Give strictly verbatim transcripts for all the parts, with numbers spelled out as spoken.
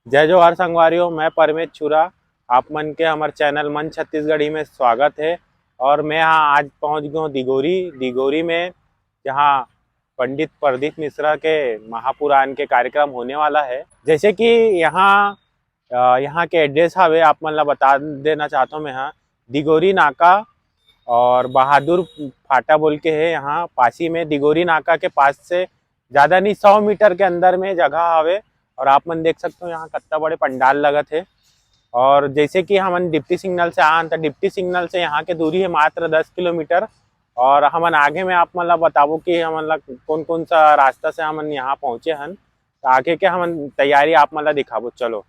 जय जोहार संगवारी हो, मैं परमेश छुरा, आप मन के हमर चैनल मन छत्तीसगढ़ी में स्वागत है। और मैं हाँ आज पहुँच गया हूँ दिगोरी, दिगोरी में, जहाँ पंडित प्रदीप मिश्रा के महापुराण के कार्यक्रम होने वाला है। जैसे कि यहाँ अ, यहाँ के एड्रेस हवे, आप मन ला बता देना चाहत हूँ मैं हाँ। दिगोरी नाका और बहादुर फाटा बोल के है यहाँ पासी में। दिगोरी नाका के पास से ज़्यादा नहीं, सौ मीटर के अंदर में जगह हवे। और आप मन देख सकते हो यहाँ कितना बड़े पंडाल लगत है। और जैसे कि हमन डिप्टी सिग्नल से आन, तो डिप्टी सिग्नल से यहाँ के दूरी है मात्र दस किलोमीटर। और हमन आगे में आप मन ला बताबो कि हमन ला कौन कौन सा रास्ता से हमन यहाँ पहुँचे हन। तो आगे के हमन तैयारी आप मन ला दिखाबो। चलो।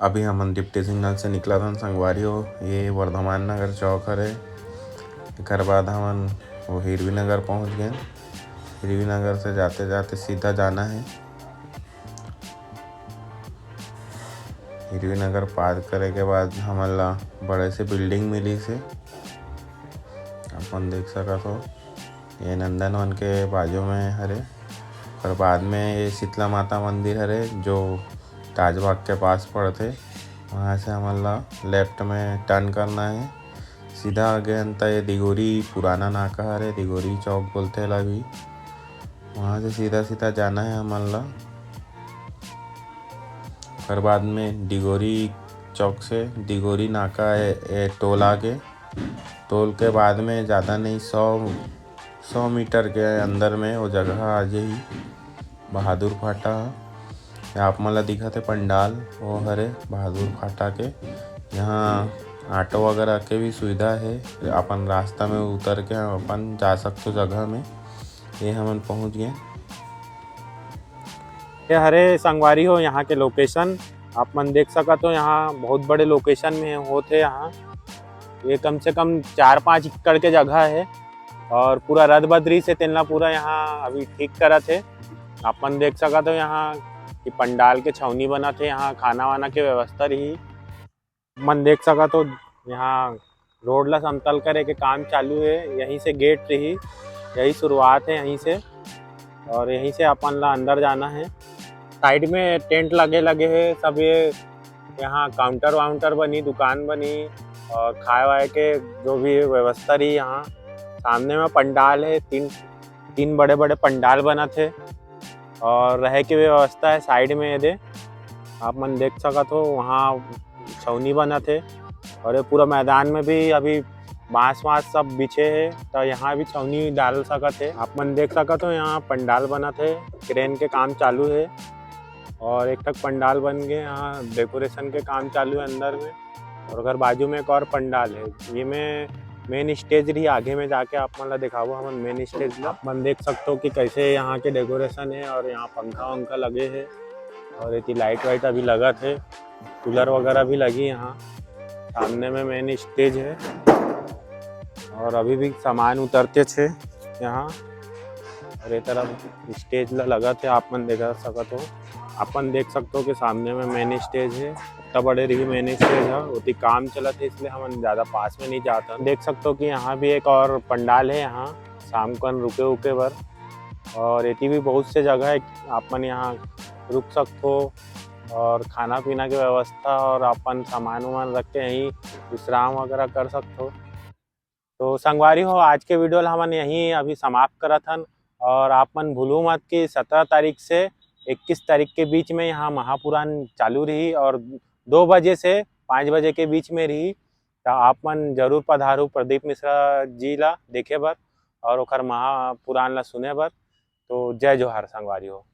अभी हमन डिप्टी सिग्नल से निकलत हन संगवारी हो। ये वर्धमान नगर चौक हरे। एकर बाद हमन वो हिरवी नगर पहुंच गए। हिरवी नगर से जाते जाते सीधा जाना है। हिरवी नगर पार करे के बाद हमन ला बड़े से बिल्डिंग मिली से अपन देख सकत हो। ये नंदनवन के बाजू में हरे। और बाद में ये शीतला माता मंदिर हरे, जो ताजबाग के पास पड़थे। वहाँ से हमन ला लेफ्ट में टर्न करना है। सीधा आगे अंता ये दिगोरी पुराना नाका हरे, दिगोरी चौक बोलथे एला भी। वहाँ से सीधा सीधा जाना है हमन ला। ओकर बाद में दिगोरी चौक से दिगोरी नाका ए, ए टोल आगे। टोल के बाद में ज़्यादा नहीं, सौ सौ मीटर के अंदर में वो जगह आ जाही बहादुर फाटा ह। ये आप मन ला दिखत है पंडाल, वो हरे बहादुर फाटा के। यहाँ ऑटो वगैरह के भी सुविधा है, अपन रास्ता में उतर के अपन जा सकते जगह में। ये हमन पहुँच गए। ये हरे संगवारी हो यहाँ के लोकेशन, आप मन देख सकत हो यहाँ बहुत बड़े लोकेशन में होत है। यहाँ ये कम से कम चार पाँच एकड़ के जगह है और पूरा रद बदरी से तेन ला पूरा यहाँ अभी ठीक करत है। आप मन देख सकत हो यहाँ कि पंडाल के छावनी बनत है, यहाँ खाना वाना के व्यवस्था रही। मन देख सकत हो यहाँ रोड ला समतल करे के काम चालू है। यहीं से गेट रही, यही शुरुआत है यहीं से, और यहीं से अपन ला अंदर जाना है। साइड में टेंट लगे लगे है सब। ये यहाँ काउंटर वाउंटर बनी, दुकान बनी और खाए वाए के जो भी व्यवस्था रही। यहाँ सामने में पंडाल है, तीन तीन बड़े बड़े पंडाल बनत है और रहे के व्यवस्था है साइड में। ये दे आप मन देख सकत हो, वहाँ छावनी बनत है और ये पूरा मैदान में भी अभी बांस वांस सब बिछे है, तो यहाँ भी छावनी डाल सकत है। आप मन देख सकत हो, यहाँ पंडाल बनत है, क्रेन के काम चालू है और एक ठक पंडाल बन गए। यहाँ डेकोरेशन के काम चालू है अंदर में। और ओकर बाजू में एक और पंडाल है, ये में मेन स्टेज रही। आगे में जाके आप मन ला दिखाबो हमन मेन स्टेज ला। आप मन देख सकते हो कि कैसे यहाँ के डेकोरेशन है और यहाँ पंखा वंखा लगे है और इतनी लाइट वाइट अभी लगत है, कूलर वगैरह भी लगी यहाँ। सामने में मेन स्टेज है और अभी भी सामान उतरते छे यहाँ। और ये तरफ स्टेज ला लगत है, आप मन देख सकत हो। अपन देख सकते हो कि सामने में मेन स्टेज है, इतना बड़े रही मेन स्टेज है, उतनी काम चलत है, इसलिए हमन ज़्यादा पास में नहीं जाता। देख सकते हो कि यहाँ भी एक और पंडाल है, यहाँ शाम कन रुके उके बर, और एती भी बहुत से जगह है, आप मन यहाँ रुक सकते हो और खाना पीना की व्यवस्था और अपन सामान वामान रख के यहीं विश्राम वगैरह कर सकते हो। तो संगवारी हो, आज के वीडियो ला हमन यहीं अभी समाप्त करत हन। और आप मन भूलू मत कि सत्रह तारीख से इक्कीस तारीख के बीच में यहाँ महापुराण चालू रही और दो बजे से पाँच बजे के बीच में रही। तो आप मन जरूर पधारू प्रदीप मिश्रा जी ला देखे बर और ओखर महापुराण ला सुने बर। तो जय जोहार संगवारी हो।